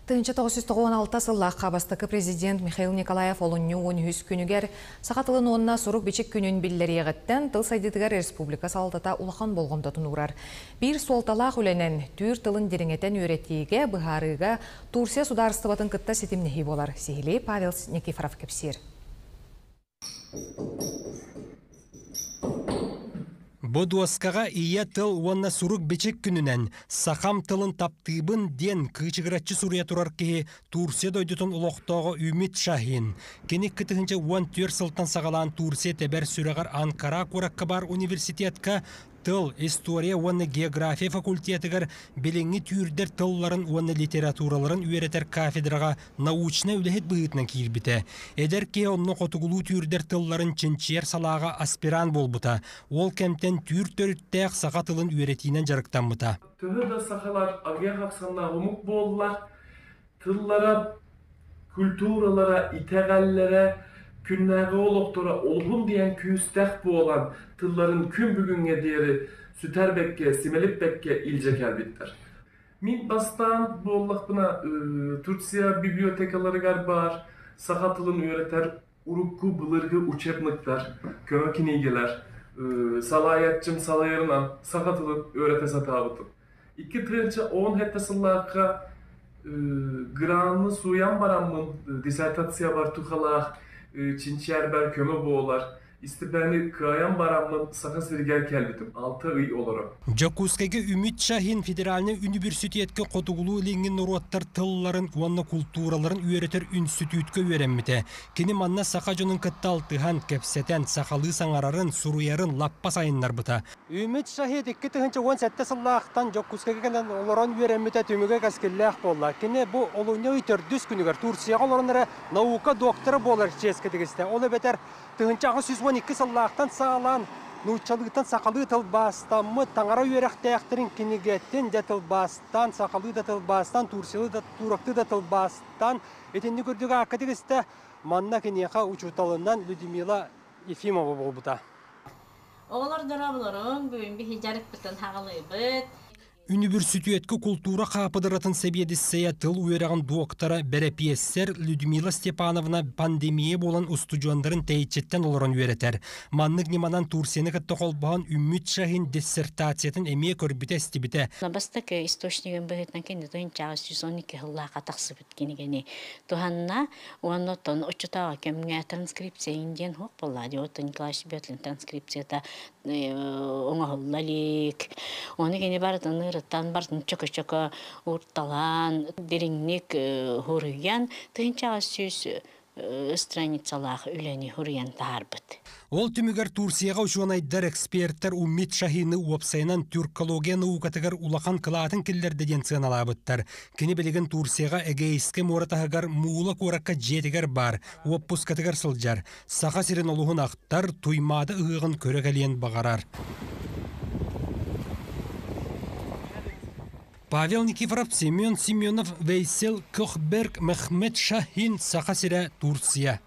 1996 сыллаахха бастакы президент Михаил Николаев олунньу 13 күнүгэр саха тылын уонна сурук-бичик күнүн биллэриэҕиттэн тыл сайдыытыгар республика салалтата улахан болҕомтотун уурар. Биир суолталаах үлэнэн түүр тылын дириҥэтэн үөрэтиигэ, быһаарыыга Турция судаарыстыбатын кытта ситимнэһии буолар. Сиһилии Павел Никифоров кэпсиир. Бу дуоскаҕа ийэ тыл уонна сурук-бичик күнүнэн «Сахам тылын таптыыбын» диэн кыычыгыраччы суруйа турар киһи Турция дойдутун олохтооҕо Үмит Шахин. Кини 2014 сылтан саҕалаан Турция тэбэр сүрэҕэр Анкара куоракка баар университетка тыл, история уонна география факультетыгар билиҥҥи түүрдэр тылларын уонна литератураларын үөрэтэр кафедраҕа научнай үлэһит быһыытынан киирбитэ. Эдэр киһи онно хотугулуу түүрдэр тылларын чинчийэр салааҕа аспирант буолбута. Ол кэмтэн түүр төрүттээх саха тылын үөрэтиинэн дьарыктаммыта. Төһө да сахалар аҕыйах ахсаннаах омук буоллар, тыллара, культуралара, итэҕэллэрэ, күннээҕи олохторо олуһун диэн күүстээх буолан, тылларын күн бүгүҥҥэ диэри сүтэрбэккэ, симэлиппэккэ илдьэ кэлбиттэр. Мин бастаан буоллахпына Турция библиотекаларыгар баар саха тылын үөрэтэр урукку былыргы учебниктар, көмө кинигэлэр, салайааччым салайарынан саха тылын үөрэтэ сатаабытым. 2017 сыллаахха гранны сууйан бараммын диссертациябар тухалаах чинчийэрбэр көмө буолар Истипээни кыайан бараммын Саха сиригэр кэлбитим 6 ый олорон. Дьокуускайга Үмит Шахин федеральнай үнүбүрсүтүөткэ хотугулуу-илиҥҥи норуоттар тылларын уонна култуураларын үөрэтэр үнстүтүүткэ үөрэммитэ. Кини манна саха дьонун кытта алтыһан, кэпсэтэн, сахалыы саҥарарын, суруйарын лаппа сайыннарбыта. Үмит Шахид 2017 сыллаахтан Дьокуускайга кэлэн олорон үөрэммитэ түмүгэ кэскиллээх буолла. Кини бу олунньу ый төрдүс күнүгэр Турцияҕа олорон эрэ наука доктора буолар чиэскэ тигистэ. Ол эбэтэр 1812 сыллаахтан саҕалаан нууччалыыттан сахалыы тылбаастаммыт таҥара үөрэхтээхтэрин кинигэтин дьэ тылбаастаан, сахалыы да тылбаастаан, турциялыы да, турактыы да тылбаастаан итинник үрдүк аакка тигистэ. Манна киниэхэ учууталынан Людмила Ефимова буолбута. Оҕолор дорооболоруҥ, бүгүн биһи дьарыкпытын хаҕалыыбыт. Үнүбүрсүтүөткэ култуура хаапыдыратын сэбиэдиссэйэ тыл үөрэҕин дуоктара, бэрэпиэссэр Людмила Степановна пандемия буолан устудьуоннарын тэйиччиттэн олорон үөрэтэр. Маннык ньыманан Турцияны кытта холбоһон Үммүт Шахин диссертациятын эмиэ көрбүтэ-истибитэ. Бастакы источнигын быһыытынан кинини 1912 сыллаахха тахсыбыт кинигэни туһанна уонна оттон оччотооҕу кэмҥэ транскрипция диэн суох буолла дии оттон Николай Бетлин транскрипцията оҥоһулла илик ону кини барытын ырытан барытын чөкө-чөкө уурталаан дириҥник суруйан 1800 страницалаах үлэни суруйан таһаарбыт. Ол түмүгэр Турцияҕа учуонайдар, экспертэр Уммит Шахины уопсайынан тюркология наукатыгар улахан кылаатын киллэрдэ диэн сыаналаабыттар. Кини билигин Турцияҕа Эгейскэй муора таһыгар Муула куоракка дьиэтигэр баар, уоппускатыгар сылдьар. Саха сирин олуһун ахтар, Туймаада ыһыаҕын көрө кэлиэн баҕарар. Павел Никифоров, Семен Семенов, Вейсел Көхберг, Мехмет Шахин, Саха сирэ, Турция.